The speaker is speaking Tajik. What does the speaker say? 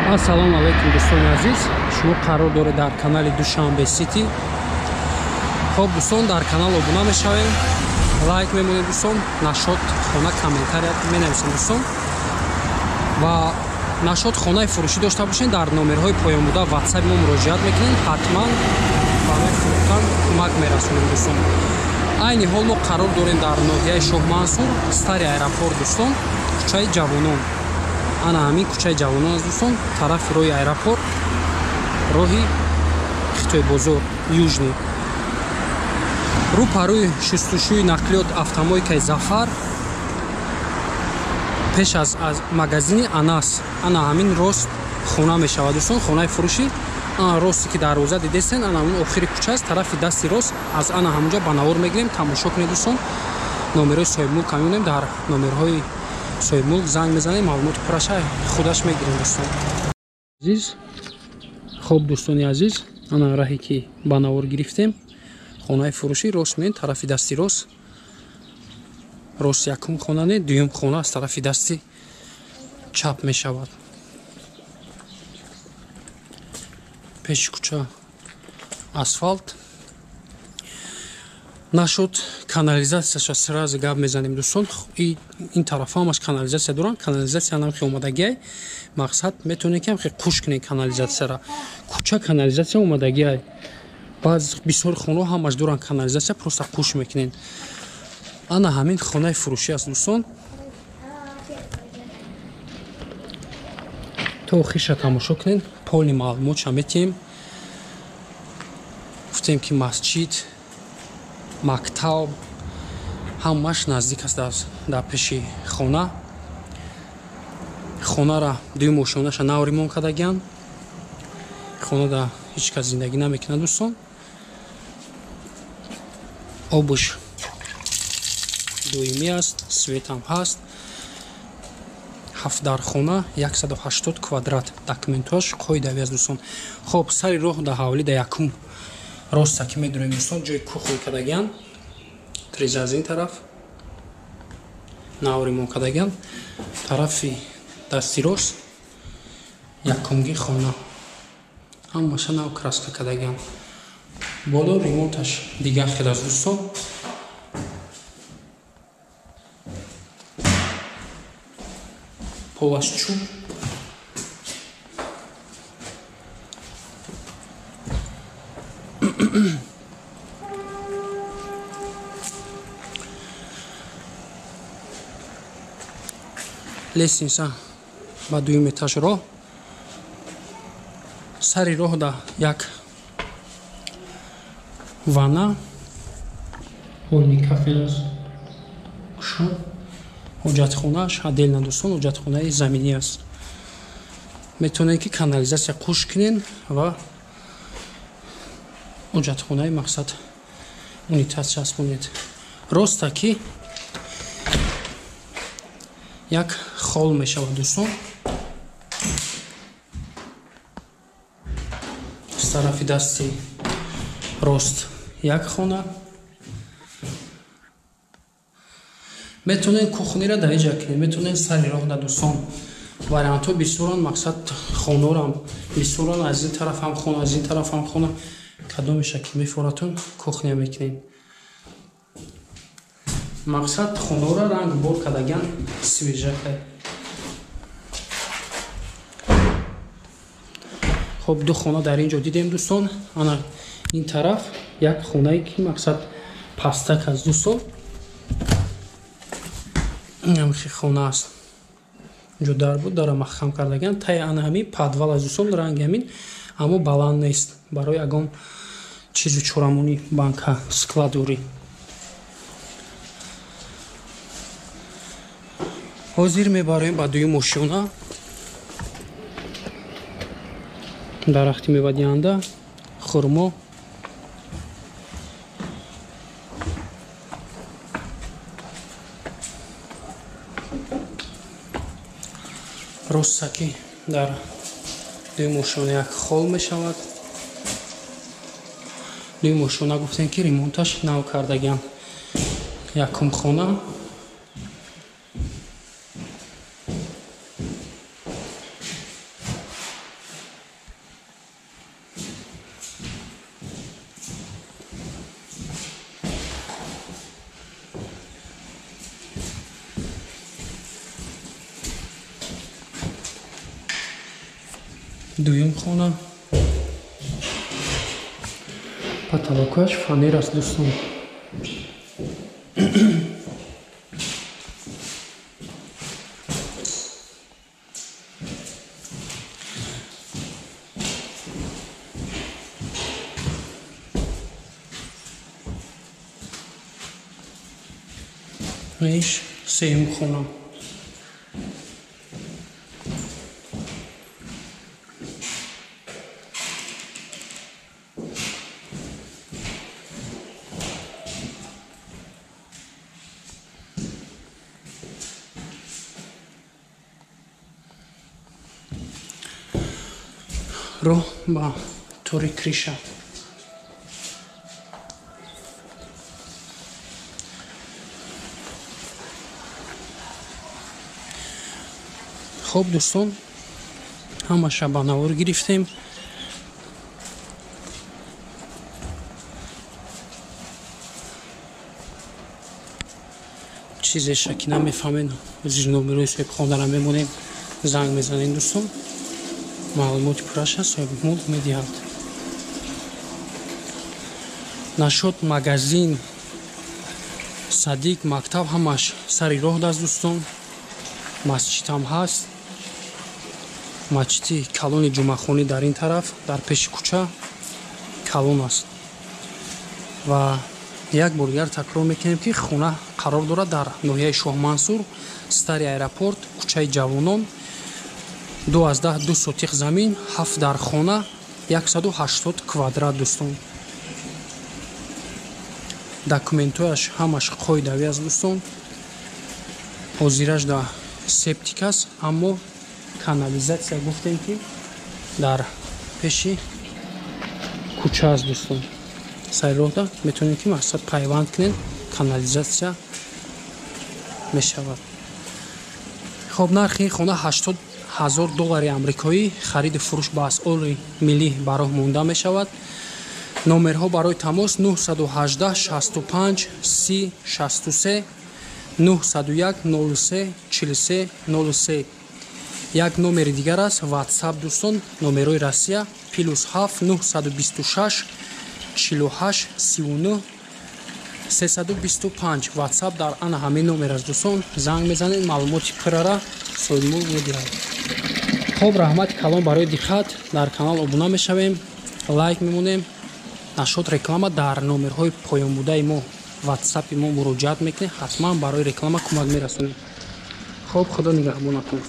Ассалому алайкум дӯстони азиз, шумо қарор доред дар канали Душанбе Сити. Хоб дӯстон, дар канал обуна мешавем, лайк мемонед дӯстон, нашод хона комментария менависем дӯстон. Ва нашод хонаи фурӯшӣ дошта бошед, дар номерҳои поёнбуда WhatsApp мо муроҷиат мекунед, ҳатман барои фурӯхтан кӯмак мерасонем дӯстон. Айни ҳол мо қарор дорем дар ноҳияи Шоҳмансур, стари аэропорт дӯстон, кӯчаи Ҷавонон. Ана ҳамин кӯчаи Ҷавонон аст дӯстон, тарафи роҳи аэропорт, роҳи Хитойбозор, Южный. Рӯ парӯи шустушӯи нақлиёт автомойкаи Зафар, пеш аз магазини Анас. Ана ҳамин рост хона мешавад дӯстон, хонаи фурӯшӣ. Ана росте ки дарвоза дидесен, ана ҳамин охири кӯча аст, тарафи дасти рост. Аз ана ҳамонҷо ба навор мегирем, тамошо кунед дӯстон. Номерҳои соҳибмулк мемонем, дар номерҳои соҳибмулк занг мезанем, маълумоти пурраша худаш мегирем дӯстон. Азиз, хоб дӯстони азиз, ана раҳе ки ба навор гирифтем, хонаи фурӯшӣ рост меем, тарафи дасти рост. Рост якум хона не, дуюм хона аз тарафи дасти чап мешавад. Пеши кӯча асфалт нашуд, канализатсияша сразу гап мезанем дӯстон. Ин тарафа ҳамаш канализатсия доранд, канализатсия намхи омадагиай. Мақсад метавонед ки ҳамхи қуш кунед канализатсияра. Кӯча канализатсия омадагиай. Баъз бисёр хонаҳо ҳамаш доранд канализатсия, просто қуш мекунед. Ана ҳамин хонаи фурӯшӣ аст дӯстон. То охирша тамошо кунед, полни маълумотша метиҳем. Гуфтем ки масҷид, мактаб ҳамаш наздик аст дар пеши хона. Хонара дуюм ошёнаша нав ремонт кардагианд. Хонада ҳеҷ кас зиндагӣ намекунад дӯстон. Обуш доимӣ аст, светам ҳаст. 7 дархона, 180 квадрат. Документҳояш қоидавӣ аст дӯстон. Хоб, сари роҳ дар ҳавлӣ дар якум роста ки медонем дӯстон, ҷои кухня кардагианд. Треза аз ин тараф нав ремонт кардагианд. Тарафи дасти рост якумги хона, ҳамаша нав краска кардагианд. Боло ремонташ дигар хел аст дӯстон. Полаш чӯб. Лестница ба дуюм этаж роҳ. Сари роҳ да як ванна, ҳолни кафе аст, кушод. Ҳоҷатхонааш отдельно дӯстон, ҳоҷатхонаи заминӣ аст. Метавонед ки канализатсия қуш кунед ва ҳоҷатхонаи мақсад унитаз часпонед. Роста ки як хол мешавад дӯстон. Аз тарафи дасти рост як хона. Метавонед кухнира дар иҷа кунед, метавонед сари роҳ да дӯстон. Вариантҳо бисёранд, мақсад хонорам бисёранд, аз ин тараф ҳам хона, аз ин тараф ҳам хона. Кадомеша ки мефоратон кухня мекунед. Мақсад хонора ранг бор кардагиан, свежакай. Хоб, ду хона дар ин ҷо дидем дӯстон. Ана ин тараф як хонае ки мақсад пастак аст дӯстон. Ҳамхи хона аст. Инҷо дар буд, дара маҳкам кардагиан. Таи ана ҳамин подвал аст дӯстон, ранги ҳамин, аммо баланд нест. Барои ягон чизу чорамонӣ, банка, складурӣ. Ҳозир мебароем ба дуюм ошёна. Дарахти мевадиҳанда, хурмо. Роста ки дар дуюм ошёна як хол мешавад. Дуюм ошёна гуфтем ки ремонташ нав кардагианд. Якум хона. Дуюм хона. Потолокаш фанер аст дӯстон. Иш сеюм хона. Роҳ ба тори криша. Хоб дӯстон, ҳамаша ба навор гирифтем. Чизеша ки намефаҳмед, зир номерои соҳибхонара мемонем, занг мезанем дӯстон. Маълумоти пурраша соҳибмулк медиҳад. Нашод магазин, садик, мактаб ҳамаш сари роҳ даст дӯстон. Масҷид ҳам ҳаст. Масҷиди калони ҷумъахонӣ дар ин тараф, дар пеши кӯча калон аст. Ва як бор дигар такрор мекунем, ки хона қарор дорад дар ноҳияи Шоҳмансур, стари аэропорт, кӯчаи Ҷавонон, 2,2 сотиқ замин, 7 дар хона, 180 квадрат дӯстон. Документҳояш ҳамаш қоидавӣ аст дӯстон. Ҳозираш дар септик аст, аммо канализатсия гуфтем, ки дар пеши кӯча аст дӯстон. Сари роҳда метавонем, ки мақсад пайванд кунем, канализатсия мешавад. Хоб, нархи ин хона 80,000 доллари амрикоӣ, хариду фурӯш ба асъори миллӣ ба роҳ монда мешавад. Номерҳо барои тамос 918 65 30 63, 901 03 43 03. Як номери дигар аст WhatsApp дӯстон, номерои Россия +7 926 48 39 325. WhatsApp дар ана ҳамин номер аст дӯстон. Занг мезанед, маълумоти пуррара соҳибмулк медиҳад. Хоб, раҳмати калон барои диққат. Дар канал обуна мешавем, лайк мемонем. Нашод реклама дар номерҳои поёнбудаи мо WhatsApp-и мо муроҷиат мекунед, ҳатман барои реклама кӯмак мерасонем. Хоб, худо нигаҳбонатон.